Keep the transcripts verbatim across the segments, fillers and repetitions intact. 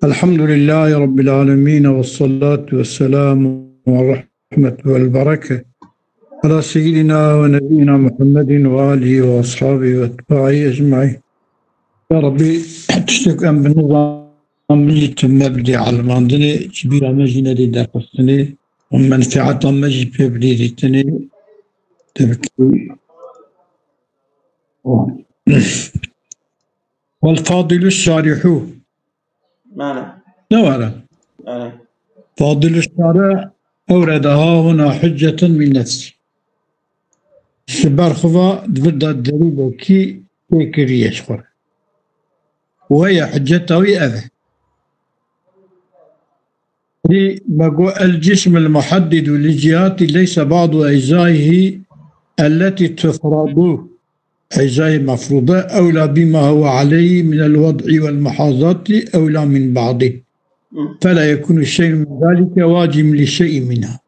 الحمد لله رب العالمين، والصلاة والسلام والرحمة والبركة على سيدنا ونبينا محمد وآله وأصحابه وأتباعه أجمعين. Ya Rabbi, tiştek em bi nizam jî tune bidê elmandinê, ji bîra me jî nedê derxistinê û menfeeta me jî pê bidê dîtinê. Tebkî. والفاضل الشارح. Mane. Ne were? Mane. فاضل الشارح أورد ها هنا حجة من نفسه. Ji ber xwe va di vir de delîlekî tê kiriye ji xwe. Weye hiceta wî ev e. Dî me got, الجسم المحدد للجهات ليس بعض أجزائه التي تفرض، أجزاء مفروضة، أولى بما هو عليه من الوضع والمحاذاة أولى من بعضه، فلا يكون شيء من ذلك واجب لشيء منها.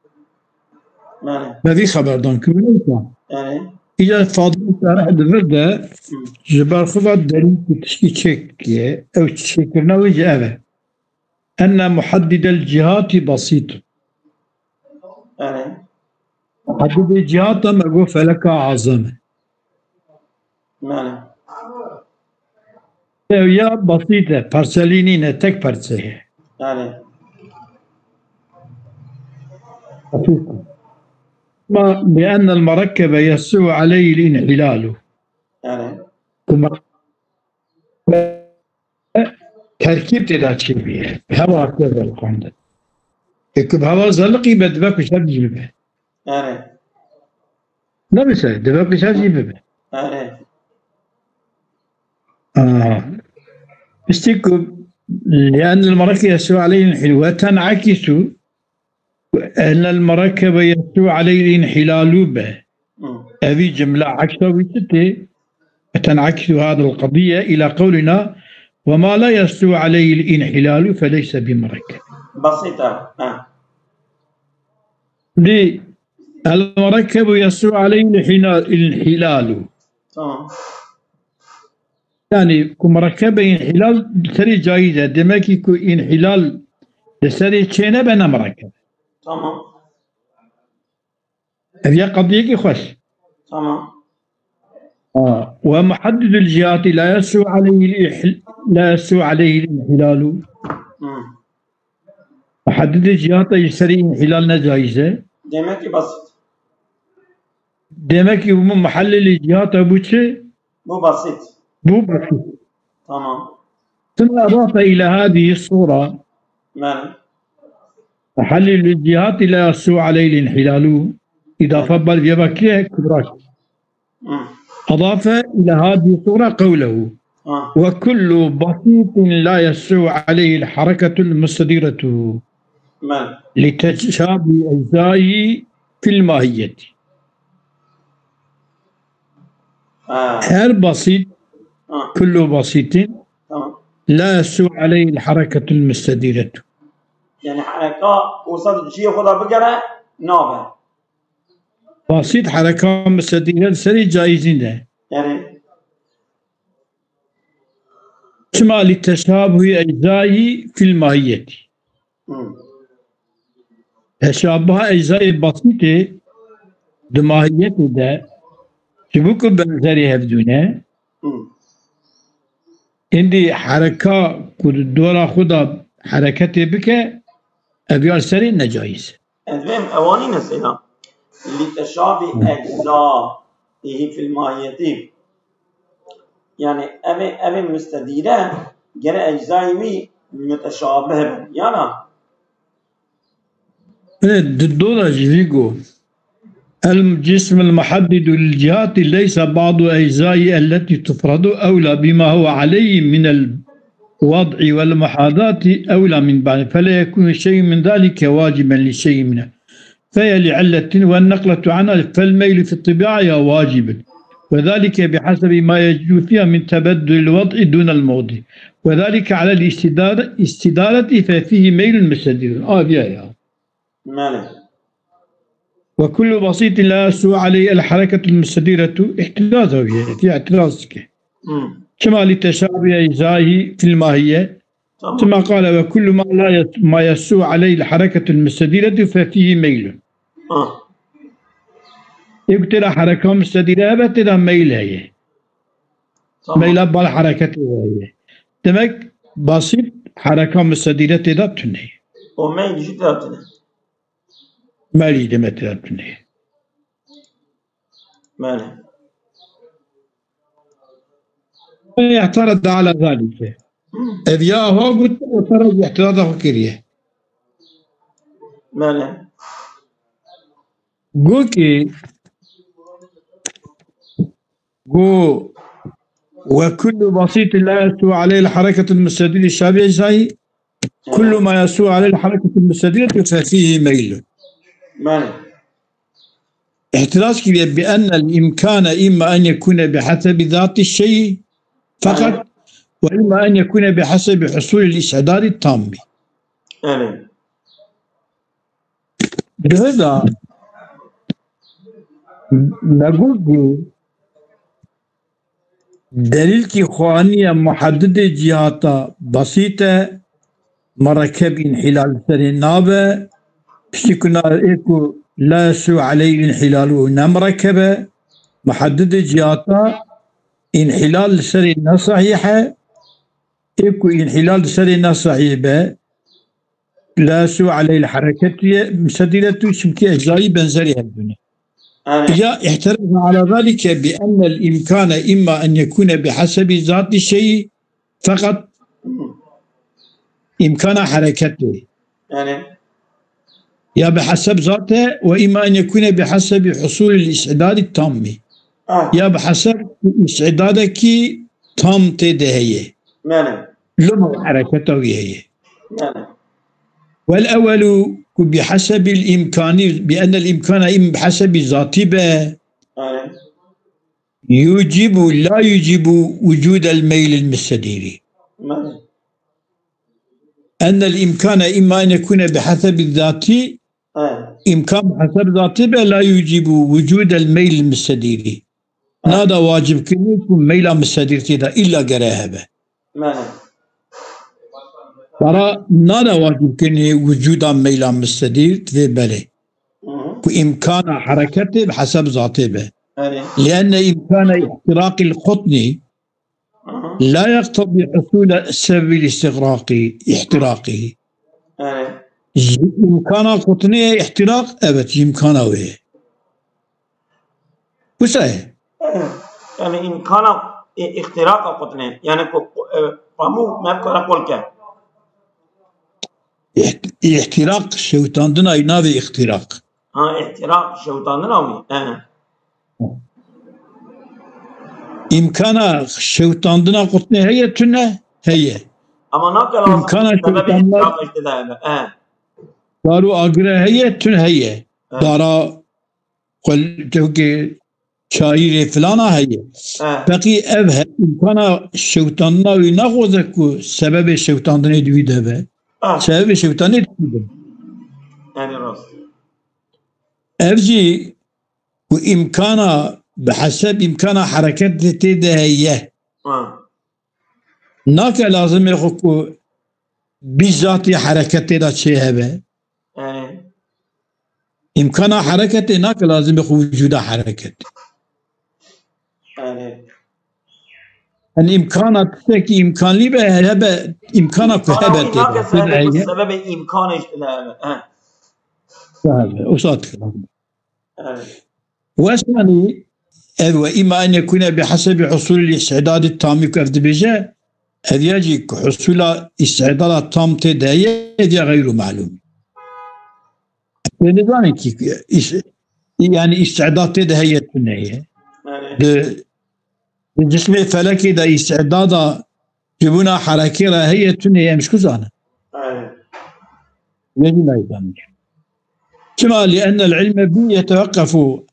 Mane. Me vî xeberdan kir, wisa. Mane. Îca Fadil Şarih di vir de Hı. ji ber xwe ve derî ku tişkî çêkiye, ew çêkirina wê jî ev e. أن محدد الجهات بسيط. Mane. Muhaddidê cihata me got feleka azam e. Mane. Ew ya basît e, parçelî nîne, tek parçe ye. Mane. Basît e. Ma لأن المركب يسوء عليه الانحلال. Mane. Ku me-, terkîb tê de çêbûye. Hewa tê de xwendin. E, ku bi hewa zeliqî be, dibe ku şer jî bibe. Erê. Ne bi ser, dibe ku şer jî bibe. Erê. Aha. Piştî ku لأن المركب يسوء عليه الانحلال وتنعكس أن المركب يسوء عليه الانحلال be. Hı. Evî cimla eksa wî çi tê? تنعكس هذه القضية إلى قولنا: وما لا يسوء عليه الانحلال فليس بمركب. Basit e. Ha. Dî المركب يسوء عليه الانحلال. Tamam. Yani ku merekebe înhilal li serê cayîz e. Demek ki ku înhilal li serê çênebe ne merekebe. Tamam. Ev ya qadiyekî xweş. Tamam. Ha. Ve muhaddidul cihati la yesu aleyhil ihl-, la yesu aleyhil inhilalu. Hı. Muhaddidê cihata ji serê înhilal ne caiz e. Demek ki basit. Demek ki bu muhallilê cihata bu çi? Bu basit. Bu basit. Tamam. ثم أضاف إلى هذه الصورة Mane. محلل الجهات لا يسوء عليه الانحلال. Îdafe ber vê vekê Kubra. Hı. أضاف إلى هذه الصورة قوله: Ha. وكل بسيط لا يسوء عليه الحركة المستديرة Mane. لتشابه أجزائه في الماهية. Ha. Her basit, Ha. كل بسيط Tamam. لا يسوء عليه الحركة المستديرة. Yani hereka wisa di cihê xwe de bigere, nabe. Basit hereka mistedîre li serê caîzî ne. Yani. Çima li teşabuhi eczaî fil mahiyetî. Hı. Teşabuha eczaî basîtê di mahiyetê de ji bo ku benzerî hevdû ne. Hı. Îndî hereka ku di dora xwe de hereketê bike, ev ya li serê necayîz e. Ez vêm ewanî mesela. Li teşabî ecza îhî fil mahiyetî. Yani evê, evê mistedîre gere eczayê wî muteşabih bin. Yana. Belê, di dora jî vî got. الجسم المحدد للجهات ليس بعض أجزائه التي تفرض أولى بما هو عليه من الوضع والمحاذاة أولى من بعض، فلا يكون شيء من ذلك واجبا لشيء منه، فهي لعلة والنقلة عنها، فالميل في الطبيعة واجب، وذلك بحسب ما يجوز فيها من تبدل الوضع دون الموضع، وذلك على الاستدارة، استدارة ففيه ميل مستدير. آه، بيا يا. Mele. وكل بسيط لا يسوء عليه الحركة المستديرة احتراز هوية، في اعتراض كي. Hmm. كما لتشابه أجزائه في الماهية، Tamam. Tima qale ve kullu ma la yas-, ma yasû aleyhil hareketul mustedîretu fe fîhî meylun. Ah, Ê ku tê de hereka mustedîre hebe, tê de meyl heye. Tamam. Meyla bal hereketê heye. Demek basît hereka mustedîre tê de tune ye. O meyl jî tê de tune. Meyl jî demek tê de tune ye. Belê. Îhterede ala zalike. Ev ya ha got, o tara îhtirada xwe kiriye. Belê. Go ki, go ve kullu basitin la yasû aleyhil hareketul mustedîre şabi eczaî, kullu ma yasû aleyhil hareketul mustedîre fe fîhî meylun. Belê. Îhtiraz kiriye bi ennel îmkane îmma en yekûne bi hesebi zatî şeyî feqet ve îmma en yekûne bi hesebi husulil îstidadî tammî. Belê. Lihêza me got ku delîlkî xwaniye muheddidê cihata basît e, merekeb înhîlal li serê nabe, piştî ku na ê ku la yesû aleyh înhîlal û ne merekeb e, muheddidê cihata înhîlal li serê ne sehîh e, ê ku înhîlal li serê ne sehîh be, la yesû aleyhil hereketû ye, mustedîretû, çimkî ecayî benzerî hevdû ne. Belê. Ya îhtereze ala zalike bi ennel îmkane îmma en yekûne bi hesebi zatî şeyî feqet îmkana hereketê. Belê. Ya bi heseb zate ve îmma en yekûne bi hesebi husulil îstidadî tammî. Ah, Ya bi heseb îstidadekî tam tê de heye. Belê. Loma hereketa wî heye. Belê. Vel ewelu ku bi hesebil îmkanî, bi ennel îmkana îm bi hesebi zatî be, Belê. yucibu, la yucibu wucudel meylil mustedîrî. Belê. Ennel îmkane îmma en yekûne bi hesebi zatî, He. îmkan bi heseb zatî be, la yucibu wucudel meylil mustedîrî. Nada wacibkirinê ku meyla mustedîr tê de îlla gere hebe. Belê. Para nada wacibkirinê wicûda meyla mustedîr divê belê. Hı hı. Ku îmkana hereketê bi heseb zatê be. Belê. Lienne îmkana îhtiraqîl qutnî Hı hı. la yeqtedî husûle sebebil îstixraqî, îhtiraqî. Belê. Ji îmkana qutnê îhtiraq, evet, ji îmkana wê. Wisa ye. Yani îmkana î-, îxtiraqa qutnê. Yani ku, e, pamû me bikare qol ke. Îht-, îhtiraq, şewitandina wî navê îxtiraq. Ha, îhtiraq, şewitandina wî. He. Îmkana şewitandina qutnê heye, tune heye. Ama nake lazim Îmkana sebebi şewitandina îhtiraq işte de hebe. He. Dar û agire heye, tune heye. He. Dara xwe tewkê çayîrê filana heye. He. Feqî ev he, îmkana şewitandina wî naxwaze ku sebebê şewitandinê di wî de be. Ah, Sebebê şewitandinê di wî de be. yani rast. Ev jî ku îmkana bi heseb îmkana hereketê tê de heye. Ha. Nake lazimê xwe ku bîzatî hereketê de çê hebe. Yani, Îmkana hereketê nake lazimê xwe wicûda hereket. yani. Yani îmkana tiştekî îmkanlî be, hebe îmkana ku Bana hebe wî tê nake de. sebebi, Hebe. sebebi îmkan işte de hebe. Ha. Hebe. O saat. Yani. Wesanî ev ve îma en yekûne bi hesebî husulî îstidadî tamî ku ev dibêje, ev ya jî ku husula îstidada tam tê de ye, ev ya xeyru malûm. Em nizanin ki îs-, yani îstidad tê de heye tune ye. Yani. Di, di cismê felekê de îstidada cibûna herekê re heye tune ye, em ji ku zanin? Yani. Yekî nayzanin. Çima? Li ennel ilme bî yeteweqefu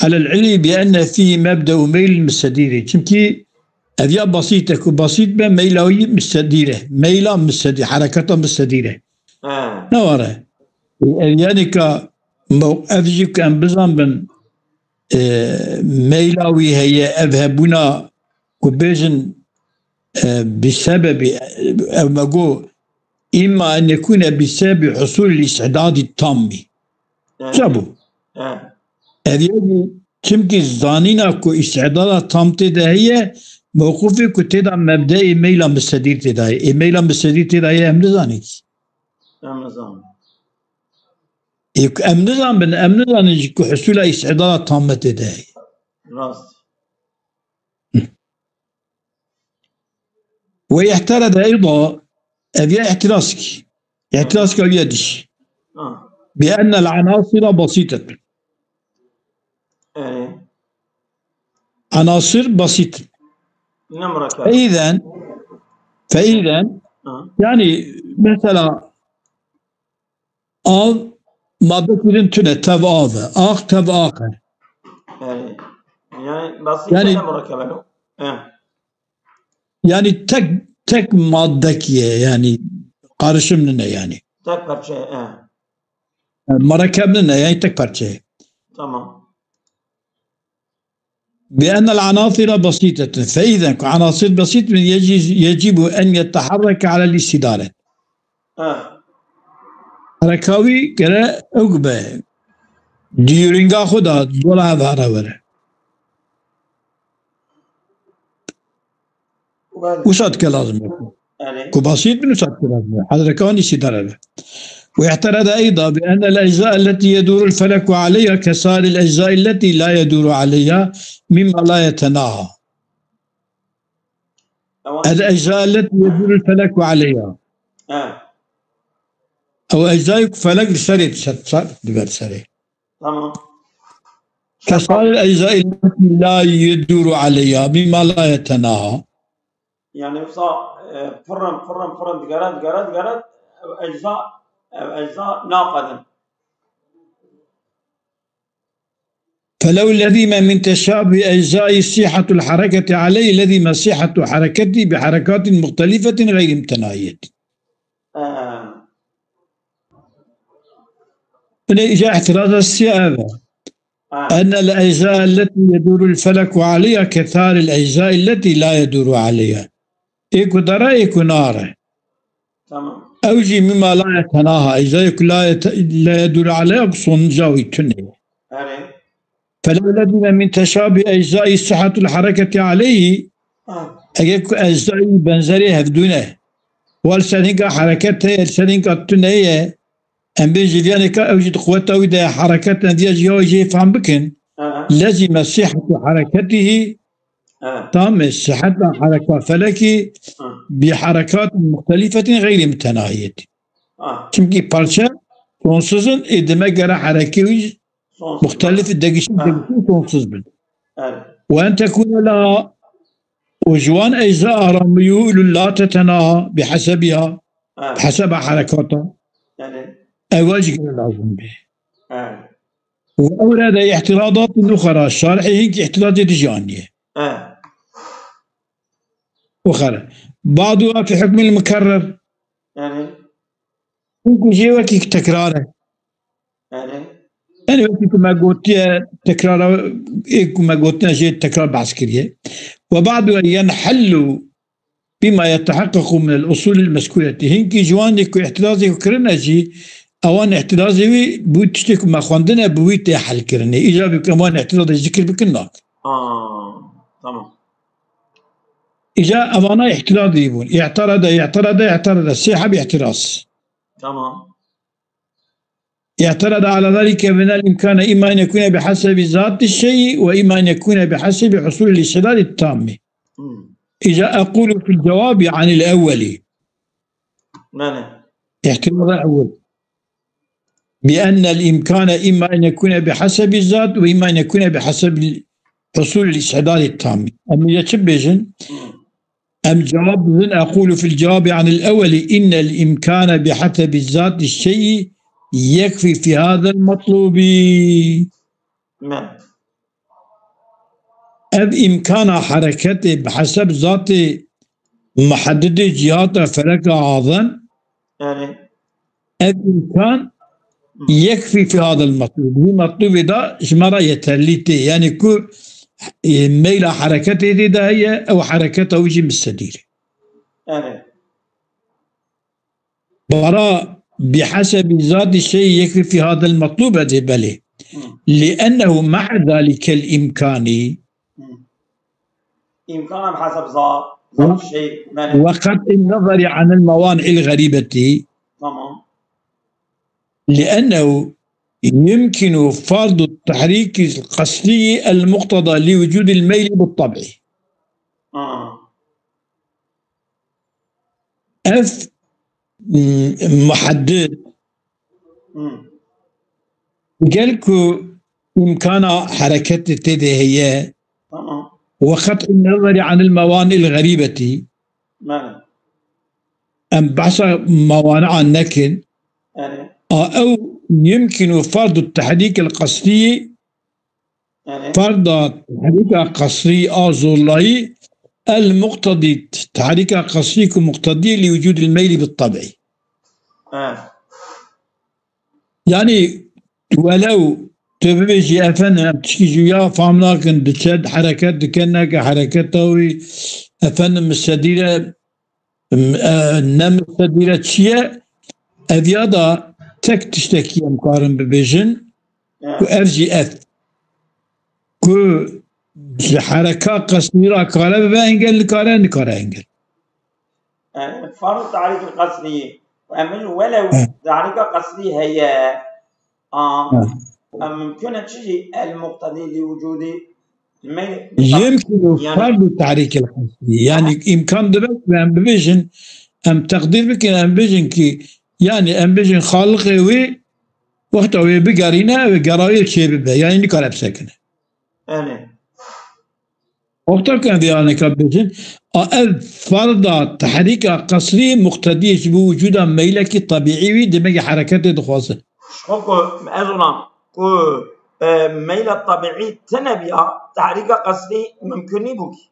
alel ilmi bi enne fîhî mebde'u meylil mustedîrî. Çimkî ev ya basît e ku basît be, meyla wî mustedîr e. Meyla mustedîr, hereketa mustedîr e. Ha. Ne ware? Ev yani ka mew-, ev jî ku em bizanbin, e, meyla wî heye, ev hebûna ku bêjin, e, bi sebebî, e, ev me got, إما أن يكون بسبب حصول الاستعداد التام. Çabû. Ev yek çimkî zanîna ku îstidada tam tê de heye, mewqifê ku tê de mebdeyê meyla misedîr tê de heye. Ê meyla misedîr tê de heye, em nizanin kî. Em nizanin. Ê ku em nizanbin, em nizanin jî ku husûla îstidada tam tê de heye. Rast. ويعترض أيضا، ev ya ihtiraz ki. İhtiraz ki ev ya diş. Ha. بأن العناصر بسيطة. Ee, عناصر بسيطة. Ne murakkep. فإذا، فإذا، Ha. Yani mesela av madde kirin tune, tev av e, ax tev ax e. Ee, yani basit Yani ne murakkep lo. Ee. Yani tek, tek madde ki ye, yani karışım ne yani. Tek parça, e. Yani murakkep ne yani tek parça. Tamam. بأن العناصر بسيطة، فإذا عناصر بسيطة يجي-، يجب أن يتحرك على الاستدارة. Ha. Hereka wî gere ew be. Diyûringa xwe da dola hev hara were. Wisa dike lazim e. Erê. Ku basît bin wisa dike lazim e. Hezrekan îsî dare be. واعترض أيضا بأن الأجزاء التي يدور الفلك عليها كسائر الأجزاء التي لا يدور عليها مما لا يتناهى. Tamam. الأجزاء التي يدور الفلك عليها. Ha. Ew ecdayê ku felek li serê dişe, dibe li serê. Tamam. كسائر الأجزاء التي لا يدور عليها مما لا يتناهى. Yani wisa, e, pirrin, pirrin, pirrin digere, digere, digere, ev ecza, ev ecza naqedin. فلو لزم من تشابه أجزاء صحة الحركة عليه لزم صحة حركته بحركات مختلفة غير متناهية. Ee, Binê îca îhtiraza sê ev e. Ha. أن الأجزاء التي يدور الفلك عليها كسائر الأجزاء التي لا يدور عليها. Ê ku dara, ê ku nare. Tamam. Ew jî مما لا يتناهى. Ecdayê ku la yete-, la yedûr aleyha ku sonuca wî tune ye. Erê. فلو لزم من تشابه أجزاء صحة الحركة عليه. Ha. Eger ku ecdayî benzerê hevdû ne. Wal serhinga hereket heye, serhinga tune ye. Em bê jî viyanê ka ew jî di quweta wî de hereket ne diya jî ya jê fam bikin. Ha. لزم صحة حركته. Ha. Tam e, siheta hereka felekî Ha. بحركات مختلفة غير متناهية. Ha. Çimkî parçe sonsuz in, ê dime gere herekê wî Sonsuz. Muxtelif degişin Ha. degişin sonsuz bin. Evet. وأن تكون لها û ji wan ecza ara miyûl û la tetena bihesebiha, Evet. Heseba herekata. Yani. Ewa jî gire lazim be. Evet. Ve ewrede îhtiradatun uxra, şarihê hinkî îhtirazê dijî aniye. Evet. Uxra. Ba'duha fi hukmil mukerrer. Yani. Hinku jê wekî tekrar e. Yani. Yani wekî ku me gotiye, tekrara, ê ku me gotiye jê tekrar behs kiriye. Ve ba'du yenhellu bima yetehaqqaqu min el-usul el-mezkureti. Hinkî ji wan dê ku îhtirazê ku kirine jî, ewan îhtirazê wî bi wî tiştê ku me xwendine bi wî tê helkirinê. Îca bi ku ewan îhtirazê zikir bikin nak. Aa, tamam. Îca evana îhtirazê bûn. Îhtarada, îhtarada, îhtarada. Sê heb îhtiraz. Tamam. اعترض على ذلك بأن الإمكان إما أن يكون بحسب ذات الشيء وإما أن يكون بحسب حصول الاستعداد التام. Hmm. إذا أقول في الجواب عن الأول. Belê. اعتراض أول. بأن الإمكان إما أن يكون بحسب الذات وإما أن يكون بحسب حصول الاستعداد التام. Em ê çi bêjin? Hmm. Em cevap didin, أقول في الجواب عن الأول إن الإمكان بحسب ذات الشيء يكفي في هذا المطلوب. Me. Ev îmkana hereketê bi heseb zatê muheddidê cihata feleka azem. Yani. Ev îmkan Hı. yekfî fî hadal metlûb. Vî metlûbê de ji me re yeterlî tê. Yani ku, e, meyla hereketê tê de heye, ew hereketa wî jî misedîr e. Evet. برا بحسب ذات الشيء يكفي في هذا المطلوب هذه بلي. لأنه مع ذلك الإمكان. إمكان بحسب ذات، ذات الشيء. بلي. وقطع النظر عن الموانع الغريبة. تمام. لأنه يمكن فرض التحريك القصري المقتضى لوجود الميل بالطبع. آه. Ev m- muheddid مم. gel ku îmkana hereketê tê de heye تمام. وقطع النظر عن الموانع الغريبة. بلي. Em behsa mewani'an nekin. بلي. A ew يمكن فرض التحريك القصري بلي. فرض تحريك قصري a zorlayî المقتضي تحريك قصري ku muqtedî لوجود الميل بالطبع. إيه. Yani welew tu bibêjî efendim em tişkî ji ya fam nakin diçe hereket dike neke hereketa wî efendim misedîre e, ne misedîre çi ye ev ya da tek tiştekî em karin bibêjin إيه. ku ev jî ev ku ji hereka qesrî ra kare bibe engel nikare nikare engel. إيه. فرض التحريك القصري. وأمل ولو إيه. تحريك قصري هي. آه. إيه. أم ممكن تجي المقتضي لوجود الميل. يمكن يعني فرض التحريك القصري. Yani îmkan dibe ku em bibêjin, em teqdîr bikin, em bêjin ki yani em bêjin xaliqê wê wexta wê bigerîne, wê gerayê çê bibe, yani nikare bisekine. يعني Wexta ku em vê aneka bêjin, a ev ferda tehrîka qesrî muqtedî ji bo wicûda meylekî tebîî wî demekî hereketê dixwaze. Ji xwe ku ez ona ku e, meyla tebîî tune biya, tehrîka qesrî mimkun nîbû kî.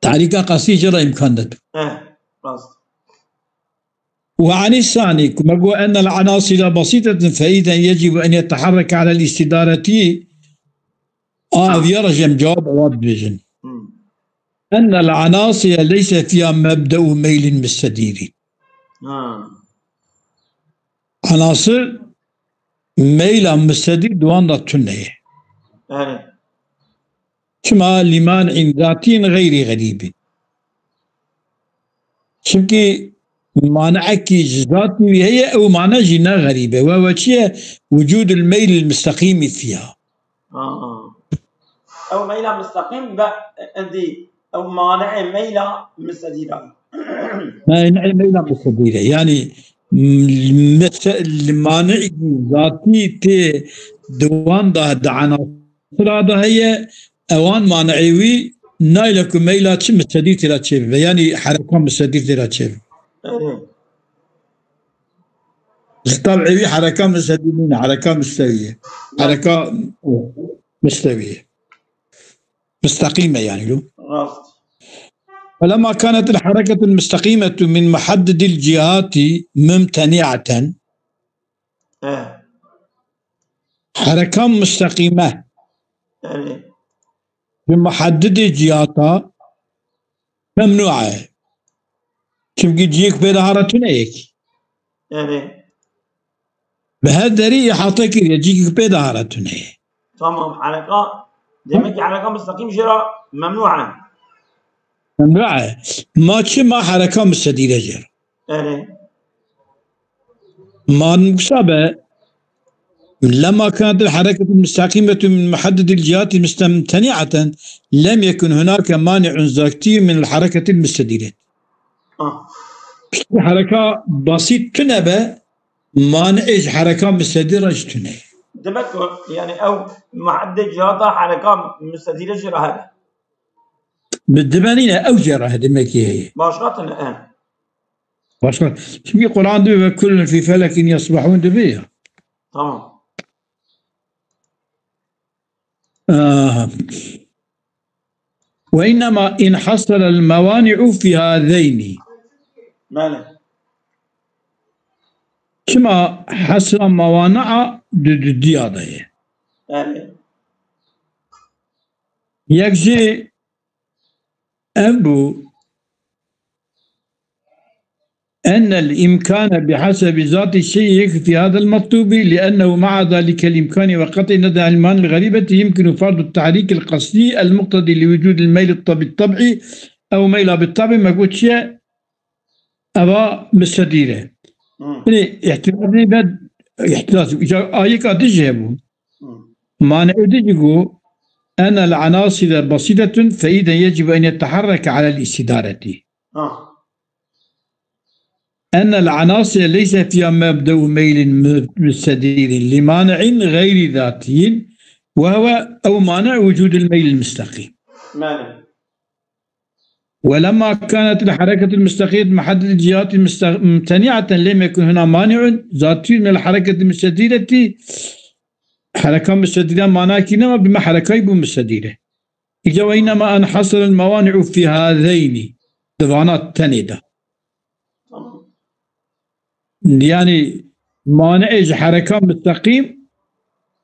Tehrîka qesrî jê re îmkan dide. Eh, rast. وعن الثاني كما قلنا أن العناصر بسيطة فإذا يجب أن يتحرك على الاستدارة. آه، ev ya re jî em cewab ewa dibêjin. Hmm. أن العناصر ليس فيها مبدأ ميل مستدير. Ha. Anasir meyla mistedîr di wan de tune ye. Yani. Çima lîman'in zatîn xeyrî xerîbî. Çimkî manekî ji zatî wî heye, ew mane jî ne xerîb e. We we çi ye? Wicûdul meylil misteqîmî fiha. Ha. Ew meyla misteqîm ve endî ew mane'ê meyla mistedîra. Mane'ê meyla mistedîre. Yani m- mese- mane'î zatî tê di wan de di anasira de heye, ewan mane'ê wî nayle ku meyla çi mistedîr têra çêbibe. Yani hereka mistedîr têra çêbibe. Evet. Ji tab'ê wî hereka mistedîr nîne, hereka mistewî ye. Hereka mistewî ye. Misteqîm e yani lo. Rast. فلما كانت الحركة المستقيمة من محدد الجهات ممتنعة. Eh. Hereka misteqîme Yani. bi muheddidê cihata memnû e. Çimkî cihek pê de hara tune yekî. Yani. Bi her derî îhate kiriye, cihek pê de hara tune ye. Tamam. Hereka. Demek ki hereka misteqîm jê re memnû e. Memnû e. Ma çi ma hereka mistedîre jê re. Yani. Ma wisa be, لما كانت الحركة المستقيمة من محدد الجهات مستمتنعة، لم يكن هناك مانع ذاتي من الحركة المستديرة. Ah. Piştî hereka basît tune be, mane'ê ji hereka mistedîre jî tune ye. Demek ki yani ew muheddê cihata hereka mistedîre jê re hebe. Bi dibe nîne, ew jê re demekî heye. Başka tune, eh. Başka. Çimkî Quran dibe ve kullun fî felekin yesbehûn dibe ya. Tamam. Aha. وإنما انحصر الموانع في هذين. Belê. Çima hesra mewani'a di dudiya de ye? Belê. Yek jî ev bû, أن الإمكان بحسب ذات الشيء يكفي هذا المطلوب، لأنه مع ذلك الإمكان وقطع ندى المعاني الغريبة يمكن فرض التحريك القصدي المقتضي لوجود الميل الط-، بالطبع أو ميل بالطبع، ما قلت شيء، أبا مستديرة. Hmm. Yani, ihtiraz ne ben, ihtiraz, ya, ayık adı bu. Hmm. Mane edici bu, أن العناصر بسيطة، فإذا يجب أن يتحرك على الاستدارة. Ah. أن العناصر ليس فيها مبدأ ميل م-، مستدير لمانع غير ذاتي، وهو أو مانع وجود الميل المستقيم. Mane. ولما كانت الحركة المستقيمة محددة الجهات المست-، ممتنعة، لم يكن هنا مانع ذاتي من الحركة المستديرة. Hereka mistedîre manakî nema, bime herekayî bû mistedîre. Îca وإنما انحصر الموانع في هذين. Di vana tenê de. Tamam. Yani, maneê ji hereka misteqîm,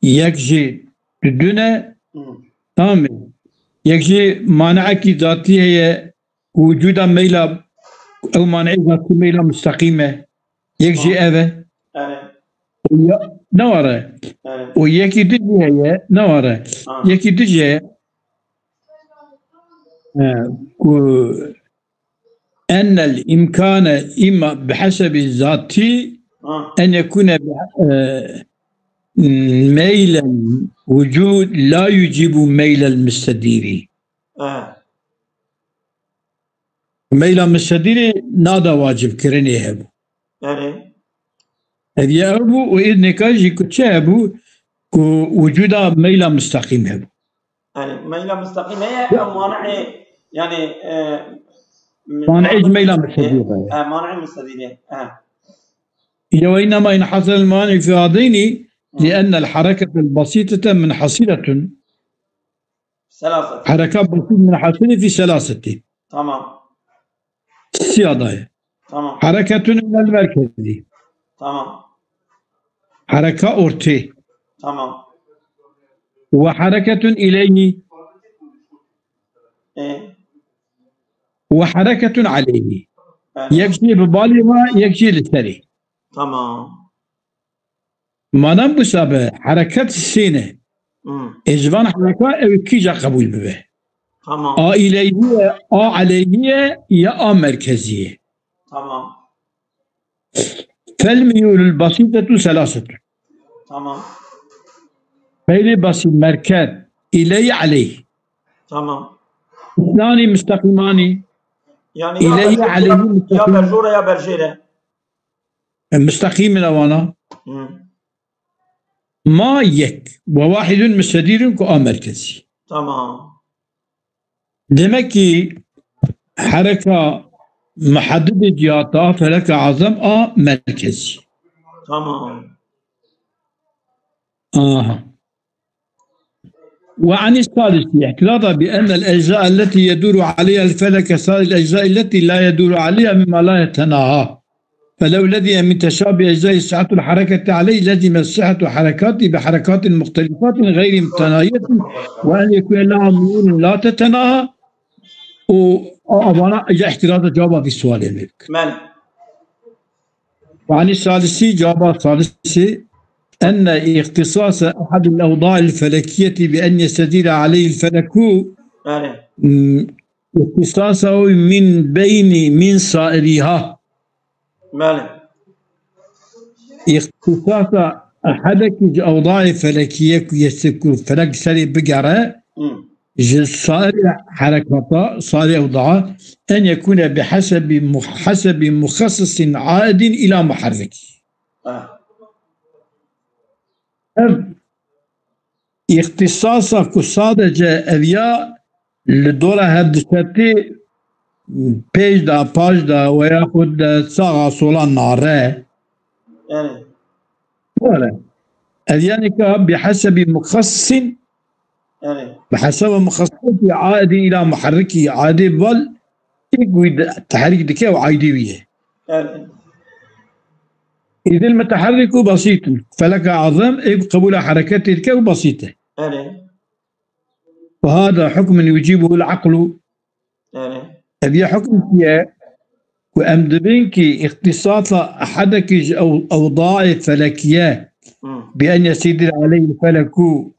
yek jî di du ne, Hmm. tamam mı? Yek jî maneekî zatî heye, wicûda meyla, ew maneê zatî meyla misteqîm e. Yek jî Tamam. ev e. Yani, O ya, ne var e? Yani, O yekî di jî heye, ne var e? Ha. Yekî di jî heye. E, ku أن الإمكان إما بحسب الذات Ha. أن يكون ب-، e, ميل الوجود لا يوجب ميل المستدير. Ha. Meyla misedîrê nada wacibkirinê hebû. Erê. Ev ya ew bû û êdneka jî ku çi hebû ku wicûda meyla misteqîm hebû. Erê, meyla misteqîm heye, Ya. em maneê, yani, e, Maneê ji meyla misedîrê heye. E, maneê misedîrê, e. Ya وإنما انحصر المانع في هذين لأن الحركة البسيطة منحصرة. Selaset. Hereka basit minhasirî fî selasetî. Tamam. Siyadayê. Tamam. Hereketun ilel merkezî. Tamam. Hereka ortê. Tamam. Ve hereketun ileyhi. E. Ve hereketun aleyhi. Evet. Yek jî bi balê ve yek jî li serê. Tamam. Madem wisa be, hereket sê ne. Hmm. Ê ji van hereka ew kîja qebûl bibe? Tamam. A îleyhî ye, a eleyhî ye, ya a merkezî ye. Tamam. Fel miyûlul basîtetu selasetun. Tamam. Feylê basît merkez, îleyhî eleyhî. Tamam. Îsnanî misteqîmanî. Yani ya Îleyhî berjêre, eleyhî ya misteqîm. Berjore ya berjêre. E, misteqîm in ewana. Hı. Ma yek. Ve wahidun mistedirun ku a merkezî. Tamam. Demek ki hereka muhaddidê cihata feleka azam a merkezî. Tamam. Aha. وعن الثالث اعتراضا بأن الأجزاء التي يدور عليها الفلك سائر الأجزاء التي لا يدور عليها مما لا يتناهى. فلو لزم من تشابه أجزاء صحة الحركة عليه لزم صحة حركاته بحركات مختلفات غير متناهية وأن يكون لها ميول لا تتناهى. O, a, a bana ya ihtiraz da cevaba bir sual emir. Mane. وعن الثالث، cevaba salisi, أن اختصاص أحد الأوضاع الفلكية بأن يستدير عليه الفلك، Erê. م، اختصاصه من بين، من سائرها. Belê. اختصاص أحد ji ewdayê felekiye ku yê ku felek serê bigere, Hı. ji sairê herekata, sairê ewda, en yekûne bi hesebi mu-, hesebi muxessisin aidin ila muharrik. Ah. Ev îxtîsasa ku sadece ev ya li dora hev dişetî pêş de, paş de, we yaxud de saxa sola nare. Yani. Were. Ev yani ka bi hesebî muxassisin, Yani. bi hesaba muxassisî aidî ila muharrikî, aidî val, êk wî de, tehrîk dike û aidî wî ye. Yani. Îdil muteherrik û besît in. Feleka azem, êk qebûla hereketê dike û besît e. Yani. Ve hada hukmun yucîbuhul aqlu. Yani. Ev ya hukm ye Û em dibin ki îxtîsasa ehedekî ji ew-, ewdaê felekiye Hmm. bi en yesedîre aleyhî feleku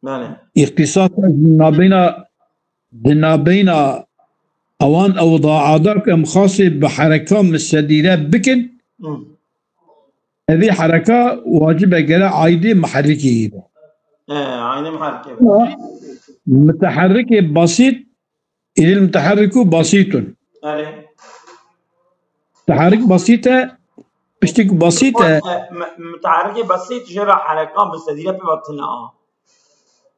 Belê. îxtîsasa di nabeyna, di nabeyna ewan ewdaa da ku em xasê bi hereka misedîre bikin, Hmm. evê hereka wacibe gere aîdê muherrikê be. He, aynê muherrikê be. Ama muteherrikê basît, îdil muteherriku basîtun. Erê. Muteherrik basît e, piştî ku basît e. Mu-, muteherrikê basît jê re hereka misedîre pê ve tune a.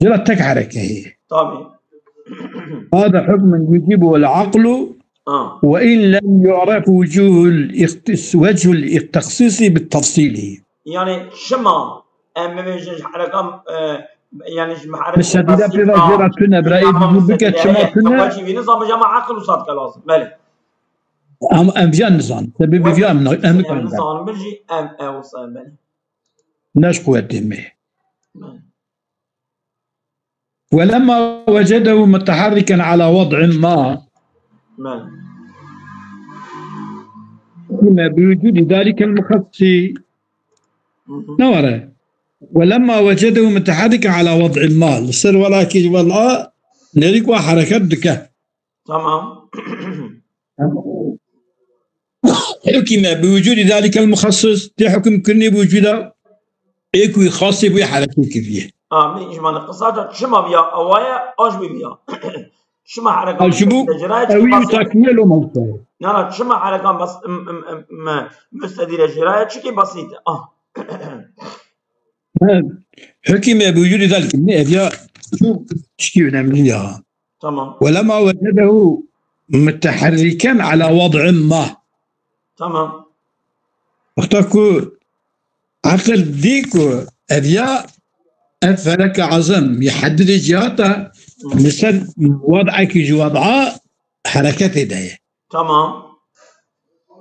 Jê re tek hereke heye. Tabii. Hada hukmun yucibu el aklu Ha. Ve in lem yu'ref wucuhul ihtis-, vechul taksisi bit tafsili. Yani çima em bibêjin ji hereka, e, yani ji hereka Misedîre pê ve jê re tune, bira ê dû bike çima tune? Wecî vî nizam ama aqil û sadke lazim. Belê. Em, em viya nizan. Sebebî viya em, em nikarin. Nizan bir jî em, ew sen belê. Neş quwetê me. Belê. ولما وجده متحركا على وضع ما. Belê. Yine bi wucudi zalikel muhassisi. Hı hı. Ne var? ولما وجده متحركا على وضع ما. Li ser welakî wela nerîk wa hereket dike. Tamam. Hukime bi wucudi zalikel muhassis, tê hukm kirinê bi wucuda ê ku xasê bûye hereket kiriye. Amîn. Îjmane qisata çima viya awaye aş bi viya. Çima hereka Al şu bu mustedîre jiraye, ewi çima basit. Takviye lo mawsa. Na, na, çima hereka bas-, m-, m-, m-, m-, mustedîre jiraye, çiki basit. Ah. Ha, hukime bi wucudi zalik. Ne, ev ya çok tişkî önemli ya. Tamam. Ve lema wecedehu muteherriken ala wad'in ma. Tamam. Wexta ku aqil dî ku ev ya ev feleke azim ya hedidê cihata Hı. li ser wad'ekî ji wad'a hereketê de ye. Tamam.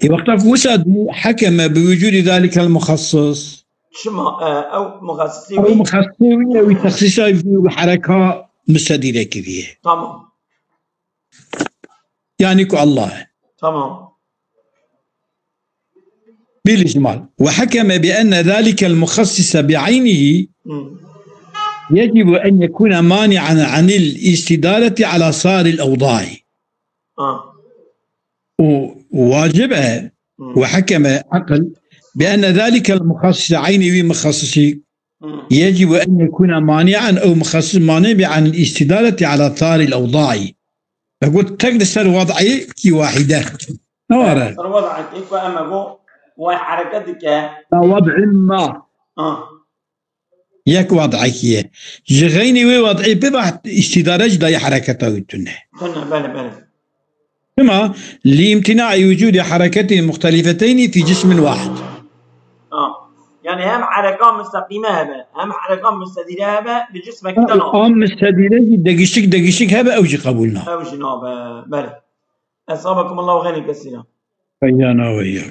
Ê wexta ku wisa dî hekeme bi wucudî zalikel muxassis. Çima, e, ew muxassisî Ew wî? Muxassisî wî, ew wî texsîsa wî û hereka misedîre kiriye. Tamam. Yani ku Allah e. Tamam. بالإجمال. وحكم بأن ذلك المخصص بعينه Hmm. يجب أن يكون مانعا عن الاستدارة على سائر الأوضاع. Ah. وواجب Hmm. وحكم عقل بأن ذلك المخصص عينه ومخصص Hmm. يجب أن يكون مانعا أو مخصص مانع عن الاستدارة على سائر الأوضاع. Got tek li ser wad'ekî wahîde. Ne were? Ser wad'ekî ku em got, way hereket dike. Ya wad'in ma. Ah. Yek wad'ekî ye. Ji xeynî wê wad'ê bibe îstîdare ji dayê hereketa wî tune. Tune, belê, belê. Çima? لامتناع وجود حركتين مختلفتين في جسم واحد. Ha. Yani hem hereka mustaqîme hebe, hem hereka mustedîre hebe, li cismekî de nabe. A mustedîre jî degişik, degişik hebe, ew jî qebûl nabe. Ew jî nabe, belê. Esabekumullahu xeyran kesîra. Xeyran we ya.